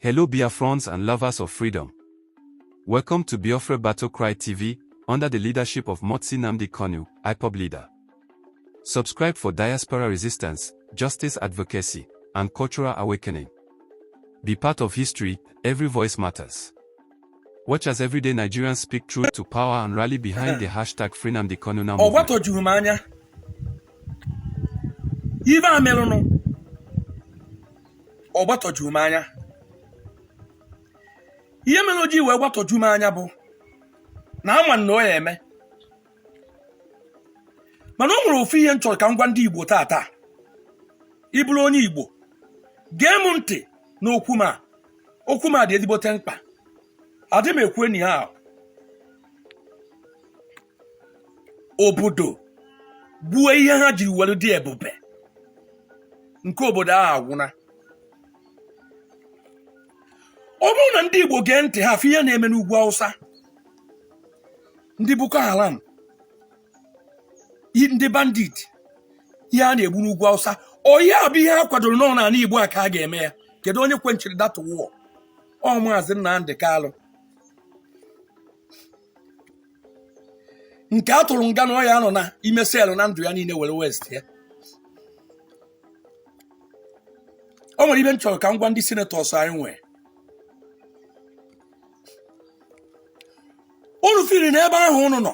Hello Biafrans and lovers of freedom. Welcome to Biafra Battlecry TV, under the leadership of Motsi Nnamdi Kanu, IPOB leader. Subscribe for diaspora resistance, justice advocacy, and cultural awakening. Be part of history, every voice matters. Watch as everyday Nigerians speak truth to power and rally behind the hashtag FreeNnamdiKanu Now Ọ movement. Gbatọjughị m anya ife a merụnụ. Ọ gbatọjughị m anya. Ihe mere o ji wee gbatọju m anya bụ na ama na ọ ya eme, mana o nwere ofu ihe m chọrọ ka m gwa ndị Igbo taata. Ị bụrụ onye Igbo, gee m ntị n'okwu m a. Okwu m a dị ezigbote mkpa. Adị m ekwu enyi ha obodo gbuo ihe ha jiri were dị ebube nke obodo ahụ agwụna. Ọ bụrụ na ndị Igbo gee ntị ha afụ ihe na-eme n'ugwu Awụsa, ndị Boko Haram, ndị bandit, ihe a na-egbu n'ugwu Awụsa, ọ ihe a bụ ihe ha kwadoro n'ọ n'ala Igbo a ka a ga-eme ya. Kedu onye kwenchiri that war? Ọ Maazị Nnamdi Kalụ nke a tụrụ nga na ọ ya anọ na ime cell na ndụ ya niile were waste ya. O nwere ife m chọrọ ka m gwa ndị senators anyị nwee. Unu firi na ebe ahụ unu nọ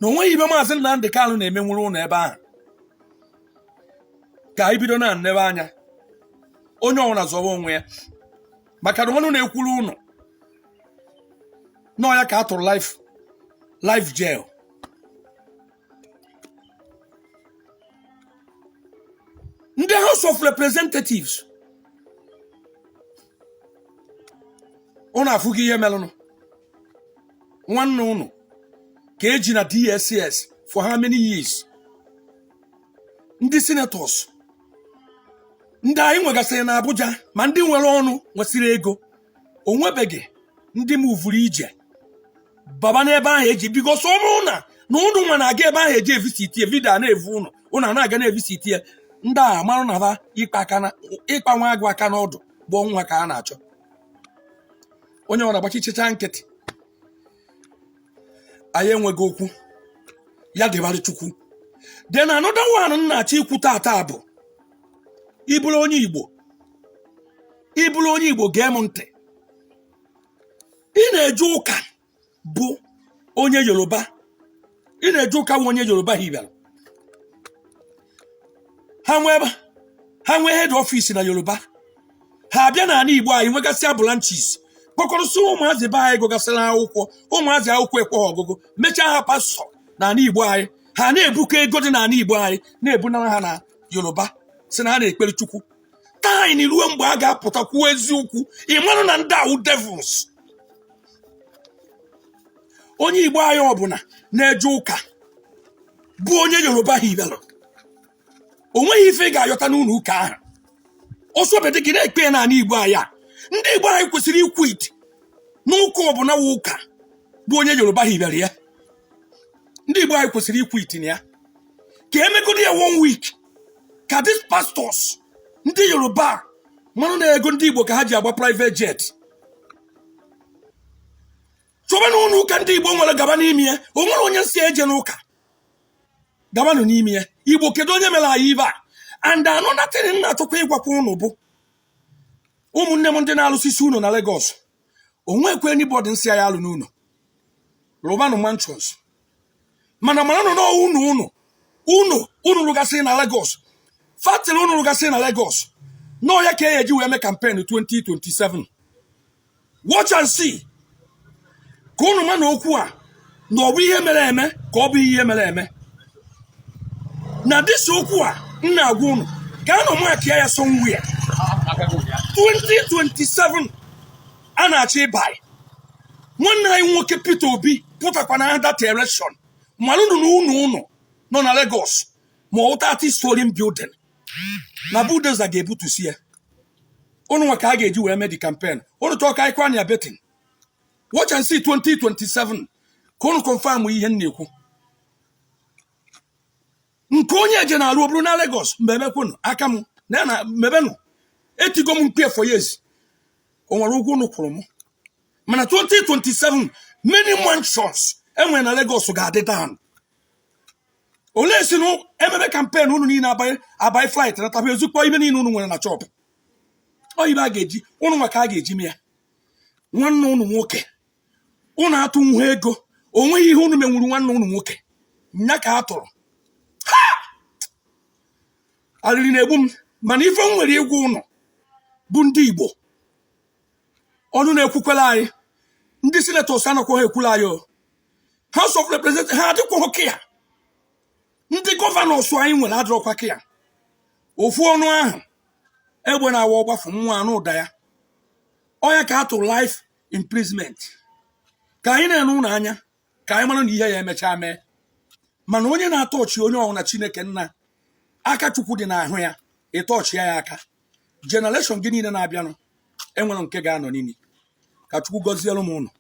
na o nweghị ife Maazị Nnamdi Kalụ na-emenwuru unu ebe ahụ. Ka anyị bido na nnebe anya, onye ọbụla zọwa onwe ya, maka na ọnụ na-ekwuru unu nọọ ya ka a tụrụ life jail. Ndị House of Representatives, unu afụghị ihe merụnụ nwanne unu ka eji na DSS for how many years? Ndị senators ndị anyị nwegasịrị na Abuja, ma ndị nwere ọnụ nwesịrị ego, o nwebeghị ndị muvuru ije baba n'ebe ahụ eji, because ọ bụrụ na na unu nwa na-aga ebe ahụ eji evisit ya, video a na-evu unu, unu a na-aga na-evisit ya, ndị a marụ na ha ịkpa nwa agụ aka n'ọdụ gbọọ nwa ka a na-achọ. Onye ọra gbachichecha nkịtị, anyị enweghị okwu ya dịbarị Chukwu. Then another one m na-achọ ikwu tata bụ, ị bụrụ onye Igbo, ị bụrụ onye Igbo, gee m ntị. Ị na-eje ụka bụ onye Yoruba, ị na-eje ụka bụ onye Yoruba hibere, ha nwee head office na Yoruba, ha abịa n'ala Igbo anyị nwegasịa branches, kpọkọrọsị ụmụazị be anyị gụgasịrị akwụkwọ, ụmụazị akwụkwọ ekwe ha ọgụgụ, mechaa ha pastọ n'ala Igbo anyị. Ha na-ebukọ ego dị n'ala Igbo anyị na-ebunara ha na Yoruba, sị na ha na-ekpere Chukwu. Taa anyị ruo mgbe a ga-apụta kwuo eziokwu, ị marụ na ndị awụ devils. Onye Igbo anyị ọbụla na-eje ụka bụ onye Yoruba hibere, o nweghị ife ị ga-ayọta n'ụlọ ụka ahụ. Ọsọbedị gị na-ekpe ya n'ala Igbo anyị a. Ndị Igbo anyị kwesịrị iquit n'ụka ọbụla wụ ụka bụ onye Yoruba hibere ya. Ndị Igbo anyị kwesịrị iquit na ya, ka emegodi ya one week, ka these pastors ndị Yoruba marụ na ego ndị Igbo ka ha ji agba private jet. Chọba na ụlọ ụka ndị Igbo nwere, gaba n'ime ya. O nwere onye si eje n'ụka, gabanụ n'ime ya. Igbo, kedu onye mere anyị ive a? And another thing m na-achọkwa ịgwakwa ụnụ bụ ụmụnne m ndị na-alụsisi ụnọ na Lagos, o nwekwa anybody nsị anyị alụ n'ụlọ, rụbanụ mansions, mana maranụ na ụnọ ụnụ ụnọ ụnụ rụgasịrị na Lagos, factory ụnụ rụgasịrị na Lagos, nọọ ya ka e eji wee mee campaign 2027. Watch and see, ka ụnụ ma na okwu a na ọ bụ ihe mere eme ka ọ bụ ihe mere eme. Na this okwu a m na-agwa ụnụ, gaanụ mark ya somewhere. 2027 a na-achọ ịbai, nwanne anyị nwoke Peter Obi pụtakwa na that election, malụnụ na ụnọ ụnụ nọ na Lagos ma ọ 30 story building na bulldozer ga-ebutusi ya. Ụnụ nwa ka a ga-eji wee mee the campaign. Ụnụ chọọ ka anyị kwa ya betting, watch and see 2027, ka ụnụ confirm ihe m na-ekwu. Nke onye eje na-arụ ọ bụrụ na Lagos, mgbe emekwunu aka m na mebenụ, etigo m mkpu for years. O nwere ụgwọ unu kwụrụ m? Mana 2027, many mansions enwere na Lagos ga-adị down. Olee si na emebe campaign unu niile abanye abanye flight na taba ezukpọ ibe niile unu nwere na chọpụ ọ ibe a ga-eji unu nwa ka a ga-eji mee ya. Nwanne unu nwoke unu atụnwu ego, o nweghị ihe unu menwuru nwanne unu nwoke nya ka a tụrụ. Ha! Arịrị na-egbu m, mana ife m nwere ịgwa ụnụ bụ ndị Igbo, ọnụ na-ekwukwela anyị, ndị senators anakwa ha ekwula anyị o. House of Representatives ha adịkwaghị ka ya, ndị governors anyị nwere adịrọkwa ka ya. Ofu ọnụ ahụ egbe na-awa ọgbafu nwa anụ ụda ya ọya ka a tụrụ life imprisonment. Ka anyị na-ene ụlọ anya ka anyị mara na ihe ya emechaa mee. Mana onye na-atọ ọchị onye ọwụna, Chineke nna, aka Chukwu dị n'ahụ ya. Ịtọchịa ya aka, generation gị niile na-abịanụ enwere nke ga-anọ n'ini. Ka Chukwu gọzielu m ụnụ.